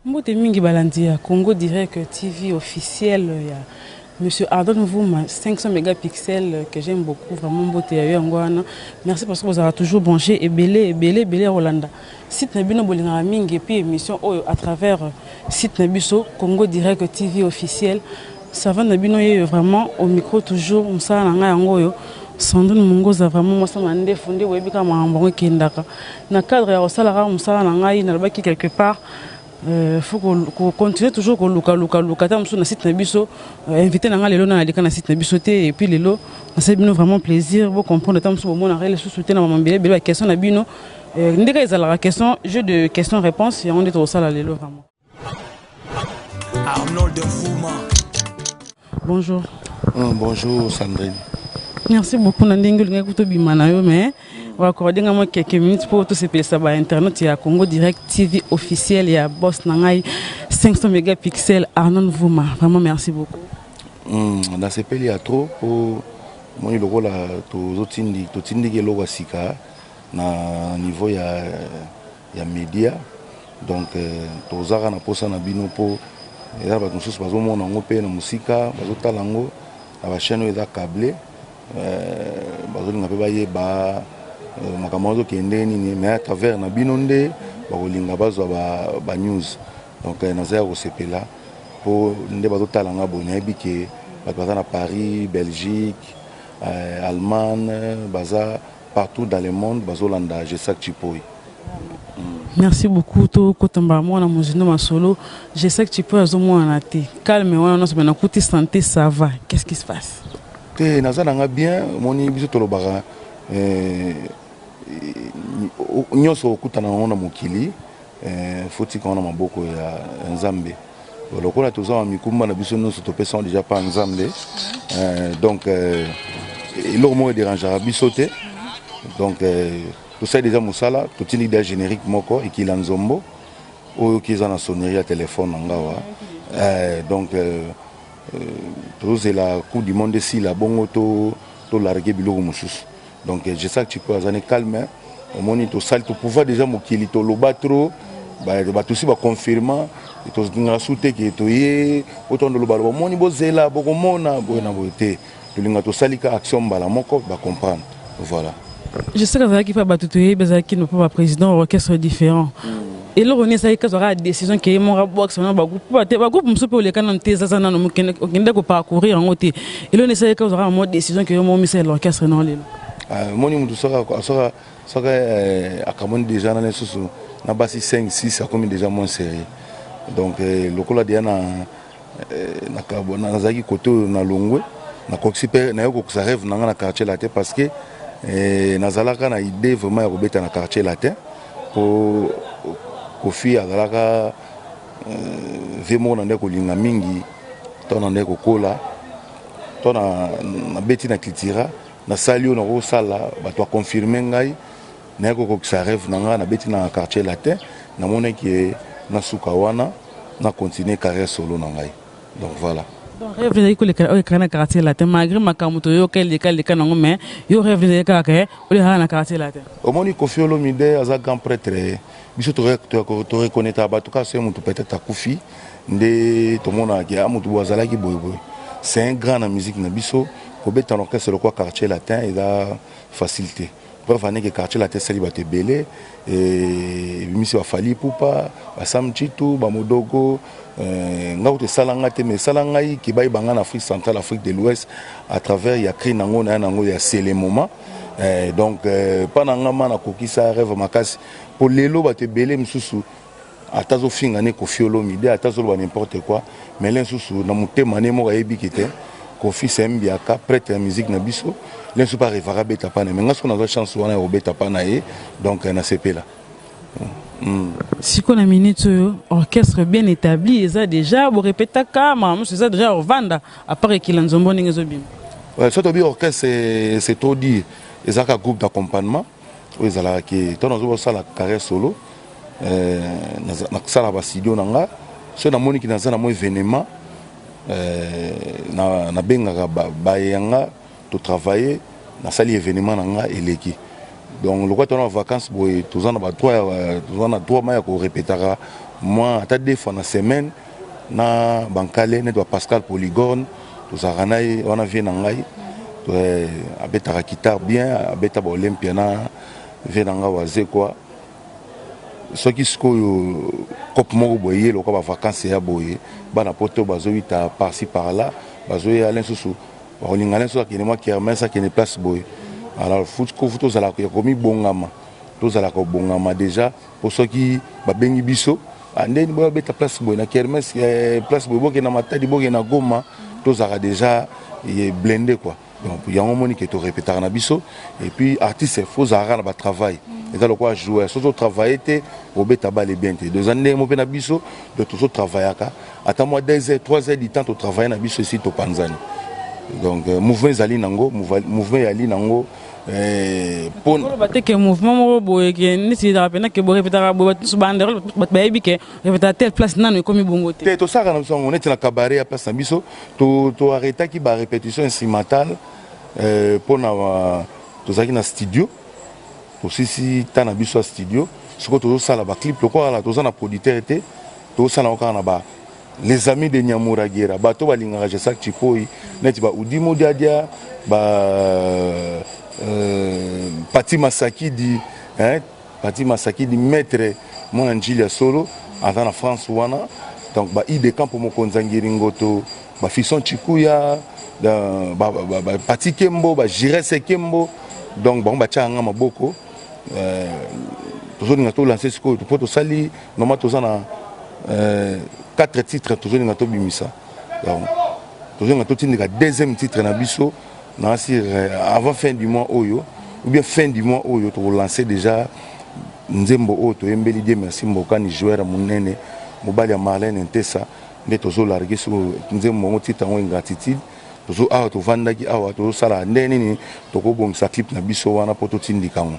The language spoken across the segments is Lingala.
Mbote mingi balandi ya Congo Direct TV officiel ya Monsieur Ardon Mvuma 500 mégapixels que j'aime beaucoup vraiment mbote ya yo yango wana. Merci parce que vous avez toujours branché ebele ebele ebele ya kolanda site na bino bolingaka mingi et puis émission oyo à travers site na biso Congo Direct TV officiel. Savant na bino yeyo vraiment au micro toujours mosala na ngai yango oyo Sandrine Mungoza vraiment mwasi mandefu nde boyebi kaka makambo yango ekendaka na cadre ya kosala kaka mosala na ngai. Nalobaki quelque part faut continuer toujours koluka luka luka ata mosusu na site na biso invité na ngai lelo na naleka na site na biso te. Et puis lelo nasali bino vraiment plaisir bocomprendre ata mosusu bomonaka lisusu te na mama ebele ebele baquestion na bino ndenge ezalaka question jeu de question réponse yango nde tokosala lelo vraiment. Arnold Mvuma. Bonjour. Bonjour Sandrine. Merci beaucoup na ndenge olingaki tobima na yo, mais oaccorde nga mwa quelques minutes mpo tosepelisa bainternet ya Congo Direct TV officiel ya boss na ngai 500 mégapixel Arnold Mvuma. Vraiment merci beaucoup. Nasepeli ya trop po moni lokola tozotindi totindiki eloko ya sika na niveau ya média, donc tozaka na posa na bino mpo eza bato mosusu bazomona yango mpe na mosika, bazotala yango na bachaîne oyo eza câble, bazolinga mpe bayeba makambo azokende nini, mais à travers na bino nde bakolinga bazwa banews. Donc naza ya kosepela mpo nde bazotala nga boye. Nayebi ke bato baza na Paris, Belgique, Allemagne, baza partout dans le monde bazolanda Gesac Tshipoyi. Merci beaucoup. Tokotamba mwana mozindo masolo. Gesac Tshipoyi azomwana te calme wana nyonso, me nakuti santé ça va. Qu'est-ce qui se passe? Te, naza nanga bien. Omoni biso tolobaka nyonso okutana yango na mokili, faut tika ngo na maboko ya Nzambe. Lokola toza na mikumba na biso nyonso, topesa ngo déjà pa Nzambe, donc eloko moko edérangeaka biso te. Donc tosali déjà mosala, totindi déjà générique moko ekila nzombo oyo oki eza na sonnerie ya telefone na nga wa. Donc tozozela Coupe du monde esila, bongo tolarguer biloko mosusu. Donc Gesac Tshipoyi aza ne calme. Omoni tosali topouvoir déjà mokili, toloba trop, bato osi baconfirma, tolingaka su te ke toye po tondoloba loba. Omoni, bozela, bokomona boye na boye te. Tolinga tosali ka action mbala moko, bacomprendre, voilà. Je sais azalaki mpe bato toyebi azalaki no mpo baprésident orchestre différent. Eloko nini esalaki kazwaka décision ke ye moko abwakisa na bagroupe te? Bagroupe mosusu mpe oleka nano te, ezaza nano okende koparcourir yango te. Eloko nini esalaki kazwaka mo décision ke ye moko misala orchestre nao lelo? Omoni motu soki akamoni déjà nana lisusu na basi 5 6, akomi déjà moins sérieux. Donc lokola deya nazalaki kote oyo na longwe, nakokisi mpe naye kokokisa rêve na nga na Quartier Latin, parce que nazalaka na idée vraiment ya kobeta na Quartier Latin, po Kofi azalaka ve moko na nde kolinga mingi. Ntango na nde kokola to nabeti na Cultura, nasali oyo nakosala, bato baconfirme ngai, naye kokokisa rêve na ngai, nabeti na Quartier Latin. Namonaki nasuka wana, na continue carrière solo na ngai. Donc voilà. Donc rêve ezalaki koleka oyo ekaka na Quartier Latin, malgré makambo toyoka eleka leka nango, mais yo rêve ezalaki kaka olekaka na Quartier Latin. Omoni, Kofi Olomide aza grand prêtre. Biso toreconnaître bato kaka soki motu peut-être akufi nde tomonaka a motu boye azalaki boyeboye. C'est un grand na musique na biso. Kobeta na orchestre lokwa Quartier Latin eza facile te. Preuve aneke Quartier Latin esali bato ebele, ebimisi baFally Ipupa, baSam Tshintu, bamodogo. Nga kutu esala nga te, mais esala ngai ke bayeba nga na Afrique centrale, Afrique de l'Ouest, à travers ya cri nango na ya nango ya c'est le moment. Donc mpa na nga ma nakokisa rêve makasi, po lelo bato ebele mosusu ata azofinga ne Kofi Olomide, ata azoloba n'importe quoi, mais le mosusu na motema ne moko ayebiki te Kofi c'est mbiaka prêtre ya musique na biso. Le mosusu mpe arêvaka abeta pa na ye, mais nga soki nazwa chance wana ya kobeta pa na ye, donc nasepela. Sikoyo na minute oyo, orchestre bien établi eza déjà, borepetaka makambo mosusu eza déjà ovanda, à part ekila nzombo ndenge ezobima? Ouais, so tobi orchestre, c'est trop dire. Ezalaka groupe d'accompagnement oyo ezalaka ke ntango nazo kosala carrière solo, nasala bastudio na nga. So namoniki naza na mo événement, nabengaka bayanga, totravaille, nasali événement na nga eleki. Donc lokola toza na vacances boye, toza na badroit, toza na droit ma ya korepetaka mwa ata deux fois na semaine na bankale neti ba Pascal Polygone. Tozalaka na ye wana, vie na ngai abetaka guitare bien, abeta baolympia na vie na ngai Wazekwa. Soki sikoyo cope moko boye ye lokola bavacances ya boye, bana poto bazoyita par-ci par-là, bazoya lisusu, bakolinga lisusu akende mwa kermesse, akende place boye. Alors faut tozalaka ya komibongama, tozalaka kobongama déjà, mpo soki babengi biso ndeni boyo babeta place boye na kermesse, place boye, bokende na Matadi, bokende na Goma, tozalaka déjà blindé quoi. Donc yango omoni ke torepetaka na biso. Et puis artiste, faut ozalaka na batravail, eza lokola joueur, soki otravaille te, obeta bale bien te. Donc eza ndenge mo mpe na biso. Donc tozotravaillaka ata mwa 2 heures, 3 heures du temps, totravaille na biso esi topanzani. Donc mouvement ezali nango, mouvement eyali nango. Oloba te ke mouvement moko boye ke neti ezalaka mpena ke borepetaka boye, bato nyonso bandeko, bato bayebi ke repetaka telle place, nano ekomi bongo te? Te, tosalaka na biso yango neti na cabaret ya place na biso. Toarretaki barépétition instrumentale mpona tozalaki na studio, tosisi ta na biso ya studio. Sikoyo tozosala baclip, lokola toza na producteur te, tozosala yango kaka na ba les amis de Nyamuragera, bato balingaka Gesac Tshipoyi, neti ba Udimo Diadia, ba Pati Masakidi, hein, Pati Masakidi, maître mwana njili ya solo, aza na France wana. Donc ba Ide Campo, mokonzi ya Ngiringoto, bafison Chikuya, Pati Kembo, bagirese Kembo. Donc bango batiaka nga maboko. Tozolinga tolance sikoyo, mpo tosali normal, toza na quatre titres tozolinga tobimisa. Donc tozolinga totindika deuxième titre na biso na sur avant fin du mois oyo ou bien fin du mois oyo, tokolance déjà nzembo oyo toyembeli Die Merci Mbokani, joueur ya monene, mobali ya Marlene Ntesa. Nde tozolarge sikoyo nzembo yango, titre yango Ingratitude. Tozo awa, tovandaki awa, tozosala ndenge nini tokobongisa clip na biso wana mpo totindika yango.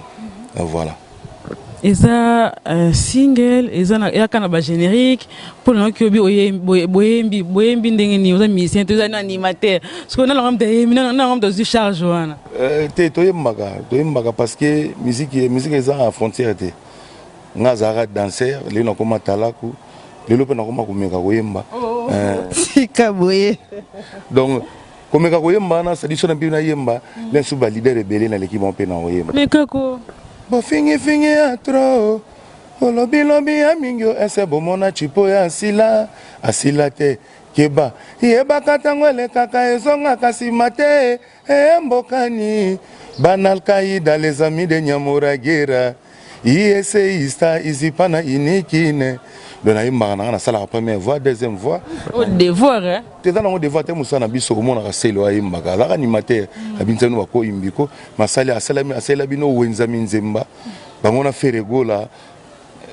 Voilà. Eza single, eza eyaka na bagénérique mpo na yoki obi boyembi, boyembi ndenge nini? Oza musicien te, oza na animateur. Soki nalanga moto ayembi, nalanga moto azwi charge wana. Te, toyembaka, toyembaka parce que musique eza na frontière te. Nga azalaka danseur, lelo nakoma talaku, lelo mpe nakoma komeka koyemba. Tika boye. Donc komeka koyemba wana, sadi so na mpe nayemba lensu baleader ebele naleki bango mpe na koyemba. Mekako. Bofingifingi ya trop, olobilobi ya mingi, ese bomona Chipo ya asila, asila te. Keba, yebaka ntango elekaka, ezongaka nsima te. Mbokani banalkaida, les amis de Nyamuragera, iese izipana inikine. Donc nayembaka nanga, nasalaka première voix, deuxième voix. Devoir. Te, eza nango devoir te. Mosala na biso, omonaka selo ayembaka, azalaka animateur, abinisa bino bakoyimbiko masali, asalela bino wenzami nzemba bango na Feregola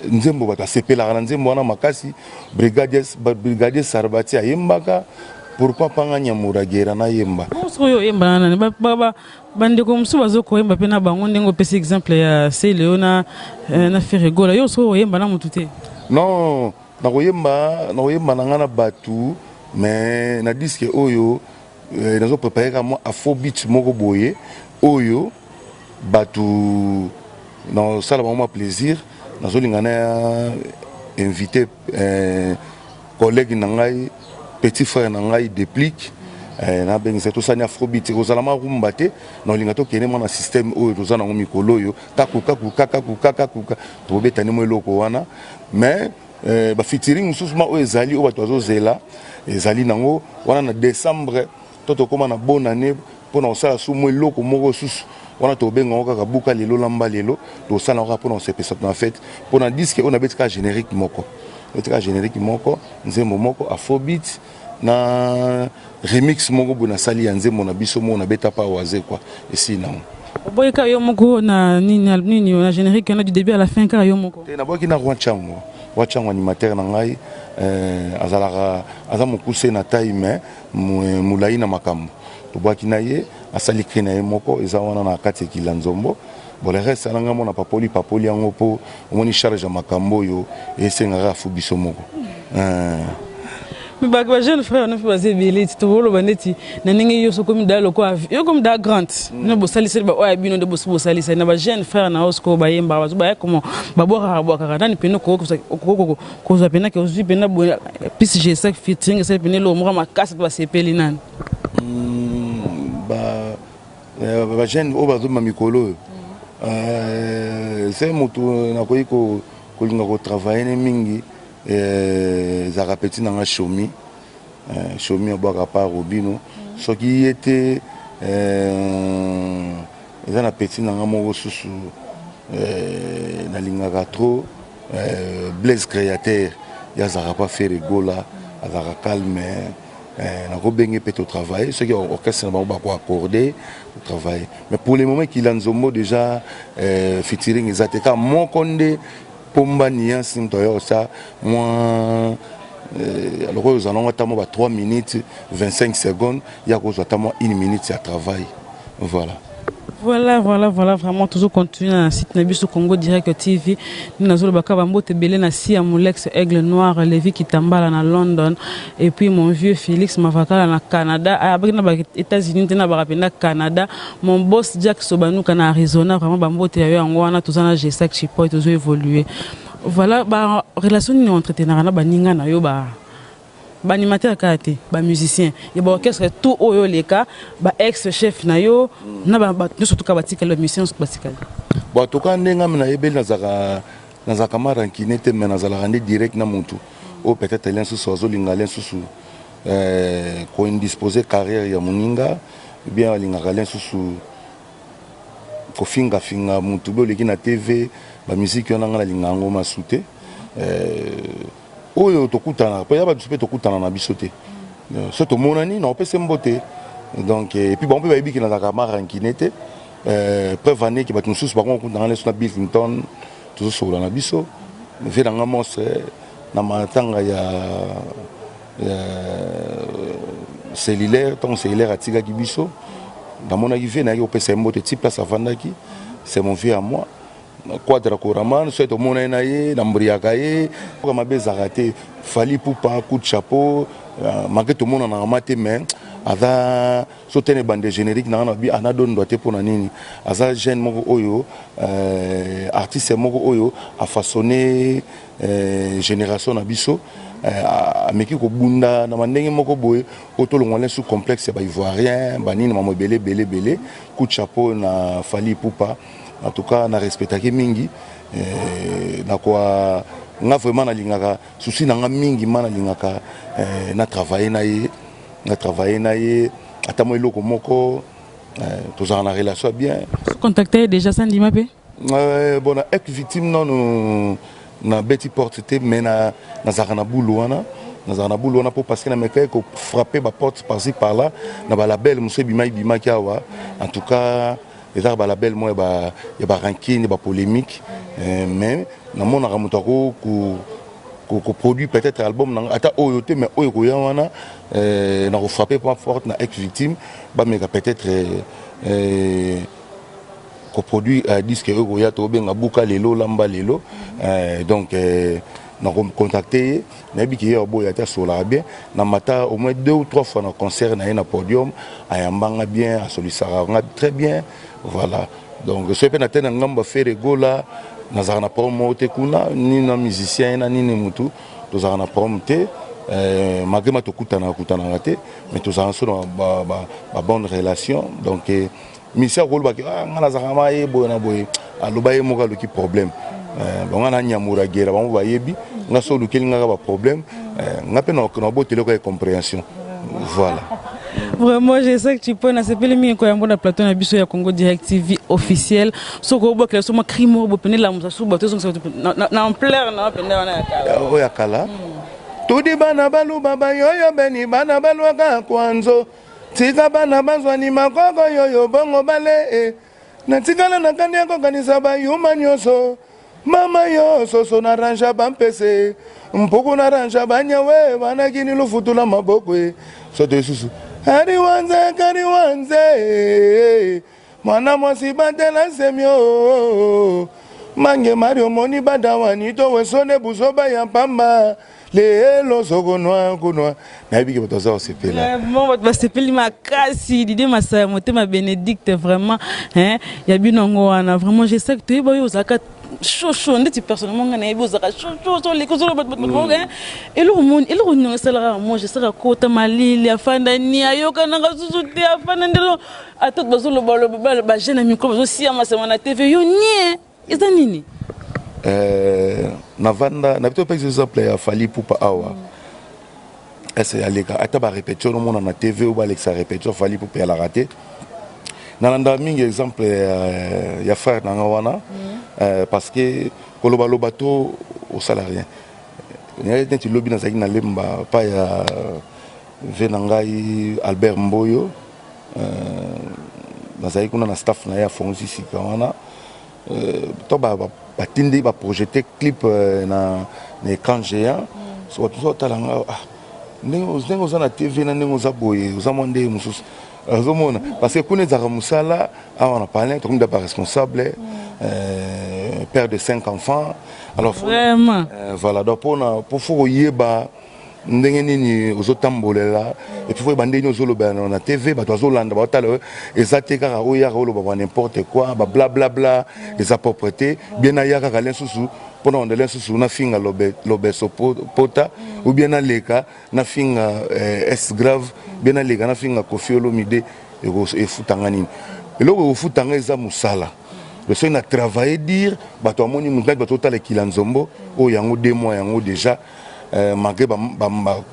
nzembo, bato asepelaka na nzembo wana makasi. Brigadier Sarbati ayembaka, pourquoi panga Nyamuragera nayemba? Soki oyo oyemba na nani, bandeko mosusu bazokoyemba mpe na bango, ndenge opesi exemple ya Seleo na Feregola, yo soki oyemba na motu te? Non, nakoyemba, nakoyemba na ngai na bato, mais na disque oyo nazoprépare kaka mwa afrobeat moko boye oyo bato nasala bango mwa plaisir. Nazolinga na invité collègue na ngai, petit frère na ngai Déplique, nabengisa, tosani afrobeat. Ekozala marumba te, naolinga tokende mwa na système oyo toza nango mikolo oyo, kakuka kuka kakuka kakuka, tobetani mwa eloko wana. Mais bafeaturing mosusu ma oyo ezali, oyo bato bazozela, ezali nango wana na décembre to tokóma na bonne année, mpona kosala su mwa eloko moko susu wana, tobenga yango kaka buka lelo lamba lelo. Tosala yango kaka mpona kosepesa na fête. Mpona disque oyo nabeti kaka générique moko, nabeti kaka générique moko, nzembo moko afrobeat na remix moko boye nasali ya nzembo na biso moko, nabeta pa waze kwa esili nango. Oboyeka yo moko na nini nini, na générique wana du début à la fin, kaka yo moko? Te, naboyaki na Roi Chango. Roi Chango, animateur na ngai, azalaka aza mokuse na taille mais molai na makambo. Tobwaki na ye, asali cri na ye moko, eza wana na kati ekila nzombo. Bon, le reste alanga mona papoli papoli yango, mpo omoni charge ya makambo oyo esengaka afu biso moko. Mais ba jeune frère no mpe baza ebele ti tokoloba neti na ndenge yo sokomi daa lokola yo komi daa grande bino bosaliseli baoyo ya bino nde bosi bosaliseli na ba jeune frère na yo sikoyo bayembaka bazo baya komo babwakaka bwakaka nani pene okoki kozwa pena ke ozwi pena boye pisi g5 featuring esali pene eloko moko makasi mpe basepeli nani? Ba jeune oyo bazobima mikolo oyo, se motu nakoki kolinga kotravaille ne mingi, ezalaka petit na nga Shomi. Shomi abwaka pa Robino. Soki ye te, eza na petit na nga moko susu nalingaka trop, Blaise Créateur. Ye azalaka pa Ferre Gola, azalaka calme. Nakobenge mpe totravaille soki orchestre na bango bakoaccorde totravaille. Mais pour le moment, Kila Nzombo déjà, featuring eza te, kaka moko nde Pomba Niance moto aya kosa mwa lokola ozala nango ata mwa ba 3 minutes 25 secondes, ya kozwa ata mwa 1 minute ya travail, voilà. Voilà, vraiment, toujours continuer na site na biso Congo Direct TV. Nous nazolobaka bambote ebele na si ya Molex Aigle Noir, Levi Kitambala na London et puis mon vieux Félix Mavakala na Canada, abaki na ba États-Unis te, na baka na Canada, mon boss Jack Sobanuka na Arizona, vraiment bambote ya yo yango wana. Toza na G5 Chipoy, tozo évoluer. Voilà, ba relation nini entretenaka na baninga na yo, ba baanimateur kaka te, bamusicien ya baorchestre tout oyo oleka, ba ex chef na yo na bato nyonso tuka batikali, bamusicien nyonso batikali? Bon, en tout cas, ndenge ngami nayebeli, nazalaka ma rancune te, mais nazalaka nde direct na motu oyo peut-être elia nsusu azolinga alia nsusu koindispose carrière ya moninga, bien alingaka alia nsusu kofingafinga motu be oleki na TV, bamusike wana, nga nalinga yango masu te. Oyo tokutanaka mpo ya bato mpe tokutana na biso te, so tomonani na opesa mbote. Donc et puis bango mpe bayebi ke nazalaka ma rancune te. Preuve aneki bato mosusu bango kokutana nyonso na Bill Clinton, tozosolola na biso ve nanga monstre na matanga ya cellulaire. Ntango cellulaire atikaki biso, namonaki ve nayaki kopesa ye mbote ti place avandaki. C'est mon vieux à moi, Quadra Koraman. Soki tomona ye na ye na mbriaka ye oka mabe ezalaka te. Fally Ipupa, coup de chapeau, malgré tomonanaka ma te, mais aza so te na ebande générique nanga na bi anadondwa te. Mpo na nini? Aza jeune moko oyo, artiste moko oyo afaçonne génération na biso. Ameki kobunda na bandenge moko boye oyo tolongwa sous complexe ya baivoirien, banini, mamo ebele ebele ebele. Coup de chapeau na Fally Ipupa. En tout cas, na respectaki mingi. Nakoa nga vraiment nalingaka souci na nga mingi, ma nalingaka na travaille na ye, na travaille na ye ata mo eloko moko, tozalaka na relation ya bien. Contacte déjà Sandima mpe? Bon, na ex victime nano nabeti porte te, mais nazalaka na bulu wana, nazalaka na bulu wana mpo parce que namekaki kofrappe baporte par-ci par-là na balabel mosusu ebimaki bimaki awa. En tout cas, ezaka balabel moko ya barancune, bapolémique, mais namonaka moto ako koproduire peut-être album nanga ata oyo te, mais oyo koya wana, na kofrappe point forte na ex victime, bameka peut-être koproduire disque oyo koya, tobenga buka lelo lamba lelo. Donc nakocontacte ye, nayebi ke ye aboya te, asolaka bien. Na mata au moins deux ou trois fois na concert na ye na podium, ayambanga bien, asolisaka nga très bien, voilà. Donc soki mpe na te na ngambo ya Ferre Gola, nazalaka na problème moko te kuna, nini na musicien ye na nini mutu, tozalaka na problème te. Malgré ma tokutanaka kutanaka te, mais tozalaka so na babonne relation. Donc musicien akolobaki nga nazalaka ma ye boye na boye, aloba ye moko aluki problème. Bango na nyamura gera, bango bayebi nga so olukeli ngaka baproblème, nga mpe naboteli oka incompréhension, voilà. Vraiment, je sais que tu peux nasepeli mingi koyambo na plateau na biso ya Congo Direct TV officiel. Soki obwakela so mwa cri moko bopene lamusa so bato ezongisa na ampleur na pene wana ya kala. Oyo ya kala tudi bana baluba bayoyo beni bana balwaka kwanzo tika bana bazwani makoko yoyo bongo bale natikala nakandi ya kokanisa bayuma nyonso mama yo soso na ranja bampese mpuku na ranja banyawe banakini lufutu na maboko e soto lisusu ariwanze kariwanze mwana mwasi batela semio mange mari omoni badawani to wesone buzoba ya pamba. Lelo sokonwa konwa, nayebi ke bato baza kosepela. Vraiment bato basepeli makasi. Didie Masaya motema Bénédicte, vraiment, hein, ya bino yango wana. Vraiment, je sais que toyeba oyo ozalaka chaud chaud ndeti. Personnellement, ngai nayebi ozalaka chaud chaud, ozoleka, ozoloba bato bato, hein. Eloko moni, eloko nini esalaka? Moi, je sais akota malili, afanda ni ayokanaka susu te, afanda ndelo ata bazolobaloba, bajeune ya micro bazosiama sema na TV, yo nie, eza nini? Navanda na bito, par exemple ya Fally Ipupa awa, ese aleka ata barépétition, omona na TV oyo balekisa répétition Fally Ipupa eyalaka te. Nalandaka mingi exemple ya frère na nga wana, parce que kolobaloba to osala rien. Neti lobi nazalaki na Lemba pa ya ve na ngai Albert Mboyo, nazalaki kuna na staff na ye, afongisi sika wana to batindi baprojeter clip na écran géant. So bato mosusu batala nga: "Ah, ndenge oza na TV na ndenge oza boye, oza mwa ndenge mosusu." Ozomona, parce que kuna ezalaka mosala. Awa na palin tokomi da baresponsable, père de cinq enfants, alors Vraiment. Voilà, donc mpona po faut koyeba ndenge nini ozotambolela et puis faut oyeba ndenge nini ozolobela na TV. Bato bazolanda, baotala. Eza te kaka oyo yaka oloba ba n'importe quoi, ba blablabla, eza propre te. Bien naya kaka le susu mpona ondele susu nafinga lobeso pota, ou bien naleka nafinga s grave, bien naleka nafinga Kofi Olomide, efutanga nini? Eloko ekofutanga eza mosala. Soki na travaille dire, bato bamoni motu nati, bato otala ekila nzombo oyo yango 2 mois yango déjà, malgré ba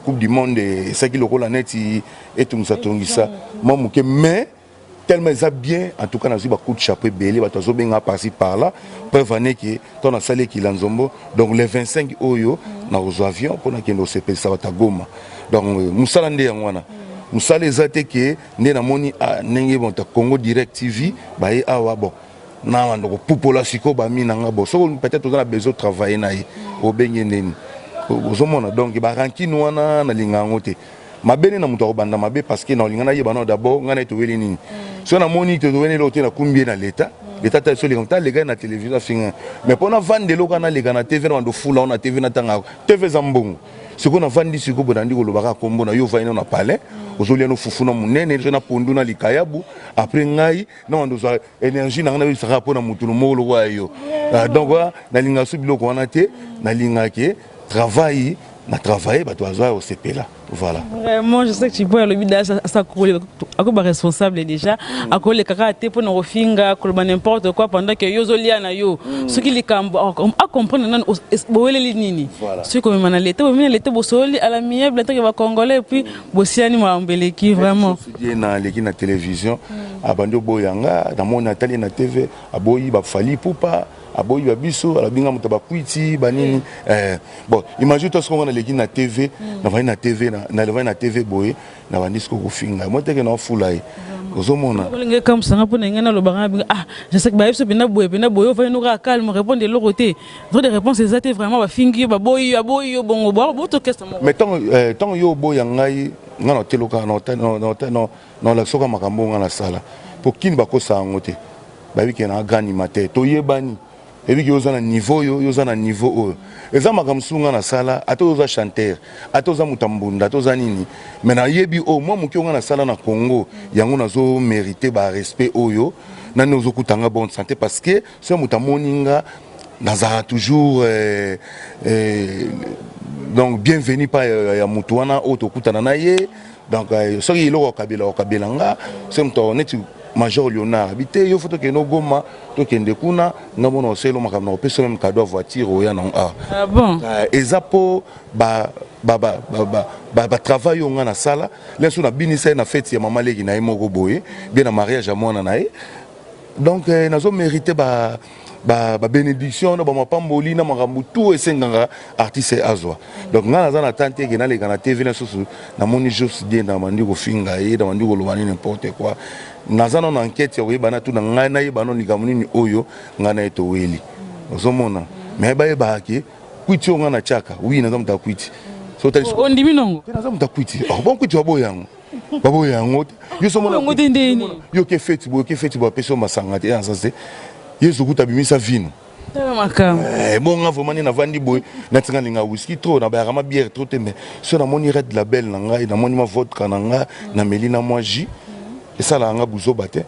Coupe du monde esalaki lokola neti etungisa tungisa mwa moke, mais tellement eza bien. En tout cas, nazwi bacoup de chapeau ebele, bato azobenga par-ci par-là. Preuve aneke to nasali ekila nzombo, donc le 25 oyo nakozwa avion mpo nakende kosepelisa bato ya Goma. Donc mosala nde yango wana. Mosala eza te ke nde namoni ndenge bon ta Congo Direct TV baye awa, bon, na bando kopupola sikoyo bami na nga. Bon, soki peut-être oza na besoin travailler na ye, obenge ndeni ozomona. Donc barancune wana nalinga yango te. Mabe nde na moto akobanda mabe, parce que na olinga nayeba nao d'abord ngai na ye toweli nini. Soki namoni te toweli eloko te, nakumbi ye na leta, leta ta so eleka ta aleka ye na télévision, afinga. Mais mpo navanda eloko wana, aleka na TV na bando fula na TV, natanga TV, eza mbongo. Sikoyo navandi sikoyo boye, nandi kolobaka kombo na yo, ovandi nano na palais, ozolia no fufu na monene, so na pondu na likayabu. Après ngai na bando ozwa énergie na ngai, nayebisaka mpo na motulu moko lokola yo. Donc nalingaka so biloko wana te. Nalingaka travail na travaille, bato bazwa kosepela, voilà. Vraiment, je sais que tu peux alobi akoba responsable déjà, akoleka kaka te mpona kofinga, koloba n'importe quoi pendant que yo ozolia na yo. Soki likambo acomprendre nani, boweleli nini, soki komema na leta, bomemi na leta, bosoli à l'amiable en tant que bacongolais, et puis bosiani makambo eleki vraiment. Ye na aleki na télévision, abandi oboyanga. Namoni atali na TV, aboyi baFally Ipupa, aboyi babiso, alabinga moto bakwiti banini. Bon, imagine to soki naleki na TV, navandi na TV, navandi na TV boye, nabandi sikoyo kofinga mo teke, naofula ye, ozomona. Olingi kamusanga mpo na ngai nalobaka binga: "Ah, je sais que bayebi so mpenza boye, mpenza boye." Ofandi no kaka calme, répondre eloko te, droit de réponse eza te. Vraiment, bafingi yo, baboyi yo, aboyi yo bongo botokesa moko. Mais ntango yo oboya ngai, ngai nateloka nalakisaka makambo oyo ngai nasala mpo kini bakosa yango te. Bayebi ke na grand animateur, toyebani, eyebi ke oza na niveau oyo, yo oza na niveau oyo. Eza makambo mosusu ngai nasala, ata oza chanteur, ata oza moto ya mbunda, ata oza nini, mais nayebi oyo mwa moke oyo ngai nasala na Congo, yango nazomérite barespect oyo nani ozokutanga bonne santé, parce que soki moto amoni nga, nazalaka toujours donc bienvenu pa ya motu wana oyo tokutana na ye. Donc soki eloko okabela, okabela nga. Soki moto neti Major Léonard abi te, yo faut tokende Ogoma, tokende kuna, nga mona osala makambo na kopesa même cadeau ya voiture oya nango awa. Ah bon? Eza mpo batravail oyo nga nasala. Leso nabinisa ye na fête ya mama leki na ye moko boye bien, na mariage ya mwana na ye. Donc nazomérite babénédiction na bamapamboli na makambo tout esengaka artiste azwa. Donc ngai naza na tan te eke naleka na TV na susu, namoni Jos Die na bandi kofinga ye, na bandi koloba nini, n'importe quoi. Naza nano enquête ya koyeba na tuna ngai, nayeba no likambo nini oyo ngai na ye toweli, ozomona. Mais bayebaka ke kwiti oyo ngai natiaka, wi, naza moto ya kwiti. Ondimi nongo? Te, naza moto ya kwiti. Bon, kwiti baboya yango, baboya yango te. Yo so Yango te ndeni? Yo ke feti boye, ke feti boye, apesi yo masanga te, aza te. Yesu kuta abimisa vino. Tala makambo. Eh, bon nga vraiment nde navandi boye nati nga linga whisky trop nabayaka ma bière trop te mais so namoni red label na ngai namoni ma vodka na ngai nameli na mwa jus esalaka nga buzoba te.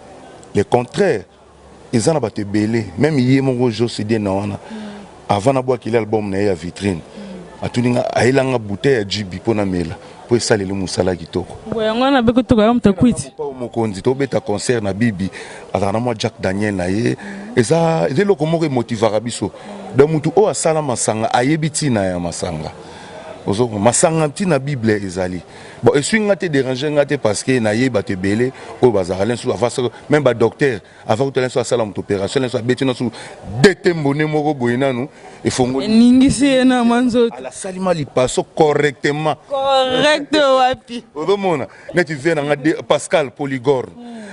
Le contraire, eza na bato ebele meme ye moko Joside na wana avant nabwakeli album na ye ya vitrine atuni nga ayela nga bouteille ya jibi mpo namela mpo esaleli mosala kitoko. Bo yango wana beko toka yo moto kwiti. Pao mokonzi tobeta concert na bibi azalaka na mwa Jack Daniel na ye eza eza eloko moko emotivaka biso donc mutu oyo asala masanga ayebi ntina ya masanga ozoko masanga ntina bible ezali bon esui nga te déranger nga te parce que nayebi bato ebele oyo bazalaka lensu avant même ba docteur avant kutala so asala moto opération lenso abeti naso dete mbone moko boye nanu efongoli eningisi ye na mwa nzoto alasalima lipaso correctement correct wapi ozomona neti vie na nga Pascal Polygorne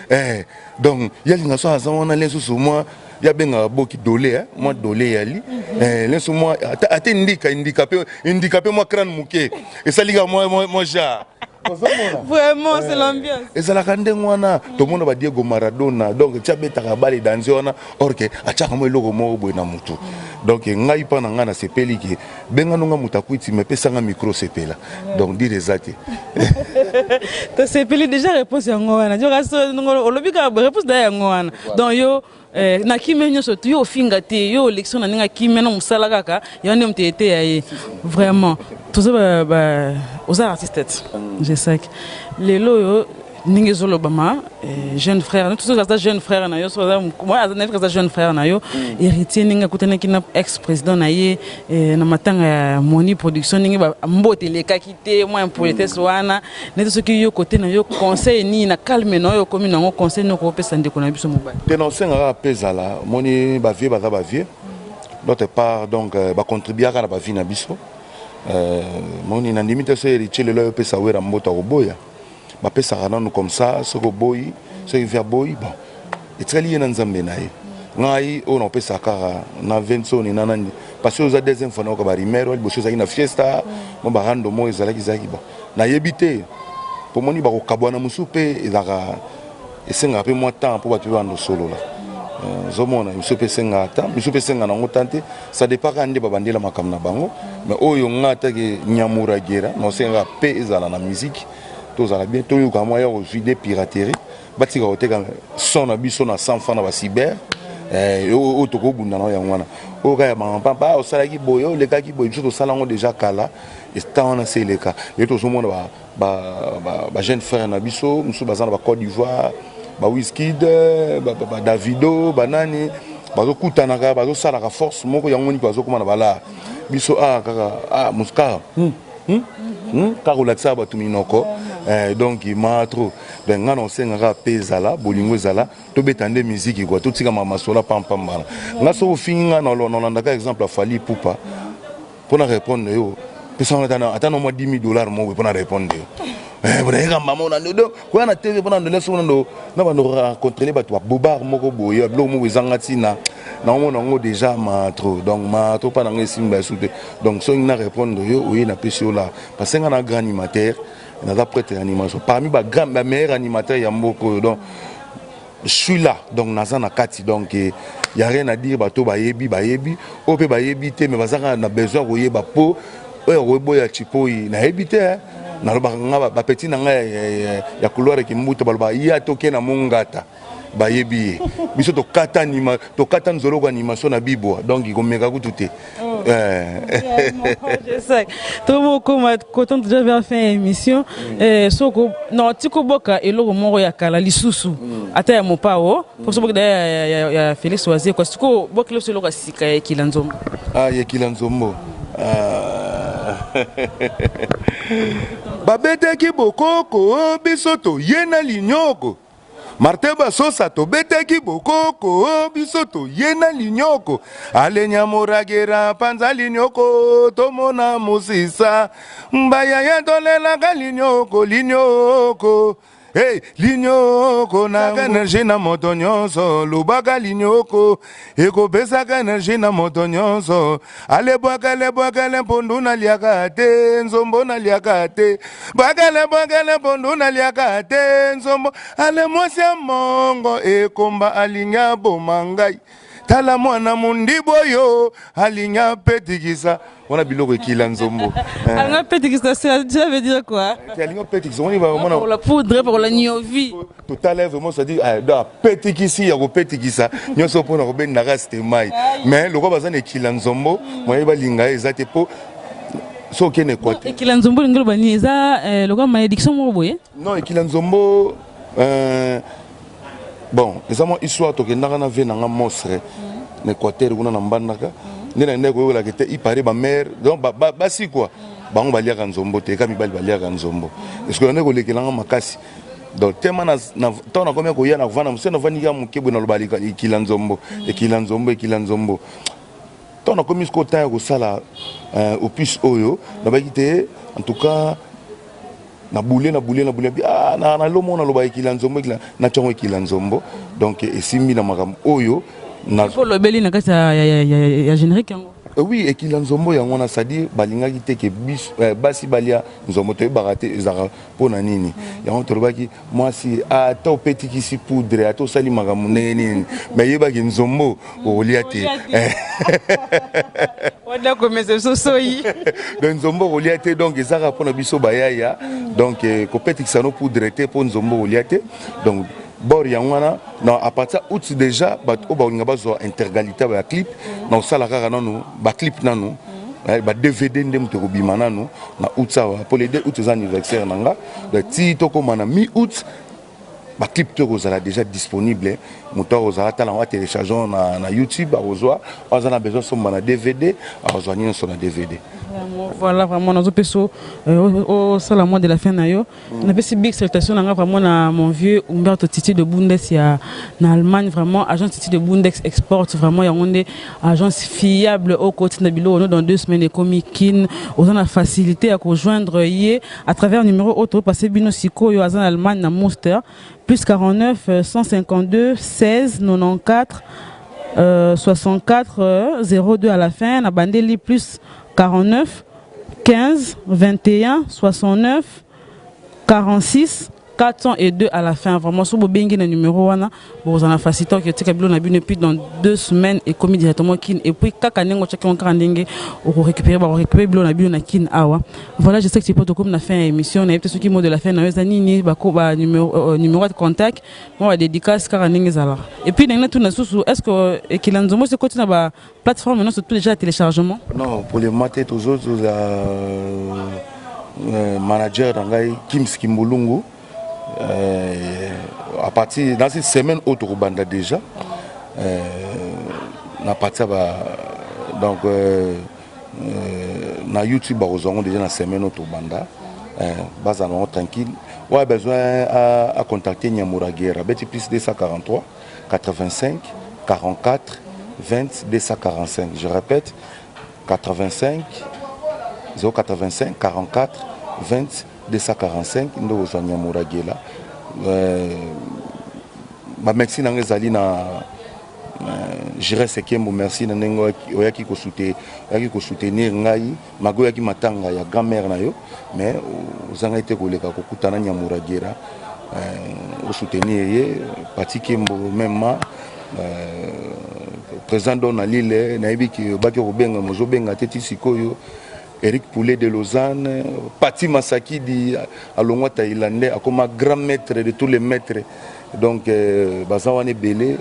eh, donc yalinga so aza wana lensusu mwa yabengaka boki dole eh? mwa dole yali mm -hmm. eh, lenso mwa ata indika indika pe indika pe mwa crâne moke esalika mwa mwa, mwa genre. Vraiment, c'est l'ambiance. Ezalaka ndenge wana tomona ba Diego Maradona donc ti abetaka bale danze wana or ke atiaka mwa eloko moko boye na mutu donc ngai mpa na ngai nasepeli ke bengano nga moto akwiti me pesa nga micro sepela donc dire eza te. Tosepeli déjà réponse yango wana olobi kaka réponse da yango wana donc yo Eh, na kimia nyonso tu yo ofinga te yo olekisi na ndenge ya kimia na mosala kaka yo nde moto eteya ye vraiment toza oza artiste te Gesac lelo oyo ndenge ezolobama eh, jeune frère tozo aza jeune frère na yo so aza jeune frère na yo mm. Héritier ndenge akutanaki na ex président na ye eh, na matanga ya Moni Production ndenge mbote elekaki te mwa impolitesse wana neti soki yo kote na yo conseil nini na calme na oyo okomi nango conseil nini okopesa ndeko na biso mobali? Te na osengaka mpe ezala omoni bavie baza bavie d'autre part donc euh, bacontribuaka na bavie na biso euh, moni nandimi te so Héritier lelo ayopesa Wera mboto akoboya bapesaka nanu comme ça soki oboyi soki vi aboyi bon etikali ye na Nzambe na ye. Ngai oyo nakopesa kaka na Vensoni na nani parce que oza deuxième fois nayoka barumeur liboso ezalaki na fiesta mwa barando moko ezalaki ezalaki bon nayebi te po moni bakokabwana mosusu mpe ezalaka esengaka mpe mwa temps mpo bato mpe banda osolola ozomona misu mpe esengaka temps misu mpe esengaka nango temps te ça dépend kaka nde babandela makambo na bango mais oyo nga atake nyamuragera na osengaka mpe ezala na musique tozala bien toyoka mwa ya kozwi de piraterie batika koteka son na biso na 100 francs na bacyber oyo tokobunda na yango wana oyo kaka ya bamampampa osalaki boye olekaki boye biso tosala yango déjà kala temps wana se eleka lelo tozomona bajeune frère na biso mosusu baza na bacôte d'Ivoire baWizkid baDavido banani bazokutanaka bazosalaka force moko yango niki bazokoma na balaa biso awa kaka kaka kaka kolakisaka bato minoko donc ma trop donc ngai na osengaka mpe ezala bolingo ezala tobeta nde miziki kua totika masola pampambana nga soki ofingi ngai nalandaka exemple a Fally Ipupa mpona répondre yo pesa ata na mwa 10 000 dollars moko mpona répondre yo nayeka mama na donc koya na TV mpona ndole soki na bando rencontrele bato babobar moko boye biloko moko ezanga ntina naomona yango déjà ma trop donc ma trop mpa nango esimba esu te donc soki na répondre yo oye napesi yo la parce que nga na grand animateur naza prêtre ya animation parmi bagrand bameilleur animateur ya mboka oyo donc je suis là donc naza na kati donc y a rien à dire bato bayebi bayebi oyo mpe bayebi te mais baza kaka na besoin koyeba po oyo koboya chipoi nayebi te nalobaka nga bapeti na ngai ya couloir Kimbuta balobaka ya toke na mongata bayebi ye biso tokata anima tokata nzoloko animation na bibwa donc komeka kutu te. Tokokoma koton déjà vers fin ya émission soko non tikoboka eloko moko ya kala lisusu ata ya mopao poso boki daya ya Félix Wazekwa sikoyo bokela biso eloko ya sika ya Ekila Nzombo. Ah, Ekila Nzombo babetaki bokoko biso toye na linyoko Martin Basosa tobetaki bokoko biso toye na linyoko alenya moragera panza linyoko tomona mosisa mbayaya tolelaka linyoko linyoko hey, linyoko na énergie na moto nyonso lobaka linyoko ekopesaka énergie na moto nyonso ale bwakele bwakele mpondu naliaka te nzombo naliaka te bwakele bwakele mpondu naliaka te nzombo ale mwasi ya mongo ekomba alingi aboma ngai. Tala mwana mondibu oyo alingi apetikisa wana biloko ekila nzombo. Alingi apetikisa, ça veut dire quoi? Alingi apetikisa omoni bamona la poudre pour la niovi. Totala vraiment, c'est-à-dire donc apetikisi ya kopetikisa nyonso mpona kobendaka stemai, mais lokola baza na ekila nzombo, moye balinga ye eza te, mpo so okende Équateur. Ekila nzombo elingi loba nini? Eza lokola malédiction moko boye? Non, ekila nzombo, bon, eza mwa histoire. Tokendaka na ve nanga monstre na Équateur kuna na Mbandaka, nde na ndenge koyokolaka te ipare bamare, donc basi kua bango baliaka nzombo te, eka mibali baliaka nzombo. Est-ce que nde kolekelanga makasi? Donc tema ntango nakomi koya na kovanda mosu, navandi kaka moke boye, naloba ekila nzombo, ekila nzombo, ekila nzombo. Ntango nakomi sikoyo temps ya kosala opus oyo, nabaki te. En tout cas na bule, na bule, na bule, ah, na lomo naloba ekila nzombo, ekila na ntiango, ekila nzombo. Donc esimbi na makambo oyo. Olobeli na kati ya générique yango. Oui, ekila nzombo yango wana, c'est-à-dire balingaki te ke basi balia nzombo. Toyebaka te ezalaka mpo na nini. Yango tolobaki mwasi, ata opetikisi poudre, ata osali makambo ndenge nini, mais yebaki nzombo okolia te. Wana komesa biso soyi. Donc nzombo okolia te. Donc ezaka mpona biso bayaya. Donc kopetikisa no poudre te mpo nzombo okolia te. Donc bor yango wana na à partir août déjà, bato oyo bakolinga bazwa intégralité ya clip na kosala kaka nanu baclip, nanu ba DVD nde moto ekobima nanu na août awa, po le 2 août eza anniversaire na nga. Donc ti tokóma na mi août, baclip to ekozala déjà disponible. Moto akozala tala yango, atélécharge na YouTube, akozwa. Oyo aza na besoin somba na DVD, akozwa nyonso na DVD. Voilà, vraiment nazopesa osala mot de la fin na yo. Napesi big salutation na nga vraiment na mon vieux Umberto Titi de Bundes ya na Allemagne. Vraiment, agence Titi de Bundes Export, vraiment yango nde agence fiable oyo kotinda biloko no dans 2 semaines ekomi Kin. Oza na facilité ya kojoindre ye à travers numéro oyo topase bino sikoyo. Aza na Allemagne, na Munster, plus 49 152 16 94 64 02 à la fin. Na bandeli, plus 49 15 21 69 46 402 à la fin. Vraiment, so bobengi na numéro wana, bozala na facilité okotika bilo na bino, et puis dans 2 semaines ekomi directement Kin. Et puis kaka ndenge otiaki yango, kaka ndenge okorécupérer, bakorécupérer bilo na bino na Kin awa. Voilà, je sais que tu peux, tokomi na fin ya émission. Nayebi te soki mot de la fin na yo eza nini, bako ba numéro de contact, mwa badédicace, kaka ndenge ezalaka. Et puis ndenge natuna susu, est ce que ekila nzombo esi ekoti na ba plateforme nyonso tout déjà ya téléchargement? Non, pour le moment te. Tozozwa manager na ngai Kims Kimbulungu à partir dans cette semaine oyo tokobanda déjà na partir ba donc na YouTube, bakozwa yango déjà na semaine oyo tobanda. Bazala bango tranquille. Oyo besoin à contacter Nyamuragera, beti plus 243 85 44 20 245. Je répète, 85 085 44 20 245 nde kozwa Nyamuragela. Bamerci na nga ezali na Jires Ekembo. Merci na ndenge oyaki kosoutenir ngai mago, oyaki matanga ya grand-mère na yo, mais ozangai te koleka kokutana Nyamuragera, osoutenir ye. Pati Kembo même, président don na Lille, nayebi ki obaki kobenga, mozobenga te ti sikoyo. Eric Poulet de Lausanne, Pati Masakidi alongwa thaïlandais, akoma grand maître de tous les maîtres. Donc baza wana ebele,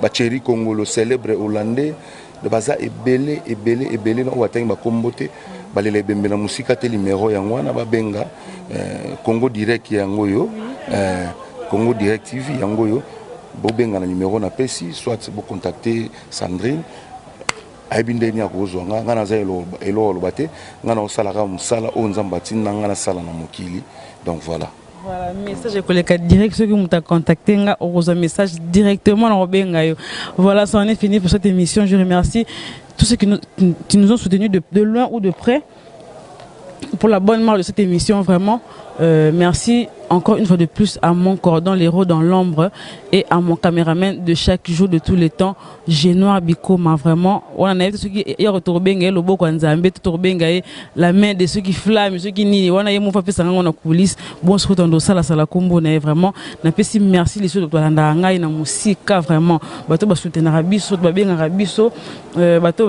bacheri Congolo célèbre hollandais, baza ebele, ebele, ebele na oyo batangi bakombo te, balela ebembe na mosika te. Numéro yango wana, babenga Congo Direct yango oyo, Congo Direct TV yango oyo. Bobenga na numéro napesi, soit bocontacte Sandrine, ayebi ndenge nini akozwa nga. Nga naza eloko aloba te. Nga naosalaka mosala oyo Nzambe atinda nga nasala na mokili. Donc voilà. Voilà, message ekoleka direct. Soki moto acontacte nga, okozwa message directement na kobenga yo. Voilà, ça en est fini pour cette émission. Je remercie tous ceux qui nous ont soutenus de loin ou de près pour la bonne marche de cette émission. Vraiment, merci. Encore une fois de plus à mon cordon, l'héros dans l'ombre, et à mon caméraman de chaque jour, de tous les temps, Genoir Bikoma. Vraiment, on a ceux qui ye loboko ya Nzambe, to tokobenga ye la main de ceux qui flament, ceux qui nini wana ye moko apesaka ngo na coulisse. Bon, soki tondo osalasala kombo na ye, vraiment napesi merci lisusu. Balandaka ngai na mosika, vraiment bato basoutenaka biso, babengaka biso, bato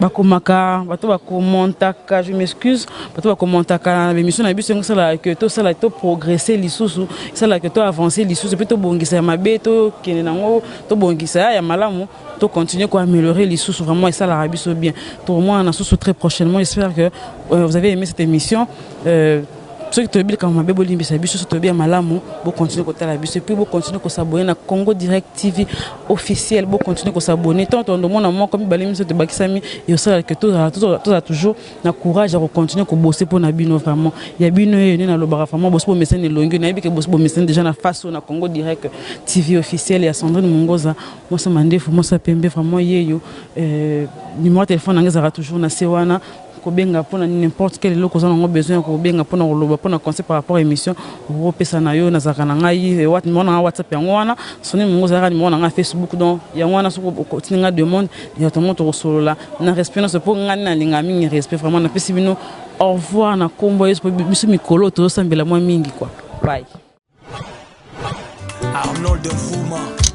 bakomaka, bato bakommentaka, je m'excuse, bato bakommentaka na bémission na biso. Yango esalaka ke tosala, toprogresse lisusu, esalaka ke toavance lisusu, mpe tobongisa ya mabe, tokende nango, tobongisa ya malamu, tocontinue koaméliorer lisusu. Vraiment esalaka biso bien. Tokomona na susu très prochainement. J'espère que vous avez aimé cette émission. Soki toyebi likambo mabe, bolimbisa biso. Soki toyebi ya malamu, bocontinue kotala biso, et puis bocontinue kos'abonner na Congo Direct TV Officiel. Bocontinue kos'abonner. Ntango tondomona moko, mibale, miso tobakisami, eosalaka ke tozala toujours na courage ya kocontinue kobosser mpo na bino. Vraiment ya bino oyo nde nalobaka, vraiment bosi bomesani elongi, nayebi ke bosi bomesani déjà na face oyo na Congo Direct TV Officiel ya Sandrine Mongoza, mwasa mandefu, mwasa pembe. Vraiment yeyo. Numéro ya telefone nanga ezalaka toujours na se wana. Kobenga mpona n'importe quel eloko oza nango besoin ya kobenga, mpona koloba, mpona conseil par rapport à émission, okopesa na yo. Nazalaka na ngai numéro na ngai WhatsApp yango wana, Soni mongo ozalaka numéro na ngai Facebook. Donc yango wana, soki otindi ngai demande directement, tokosolola na respect nyonso, mpo ngai nalingaka mingi respect. Vraiment napesi bino au revoir na nkombo Yesu, mpo biso mikolo tozosambela mwa mingi, quoi. Bye. Arnold Mvuma.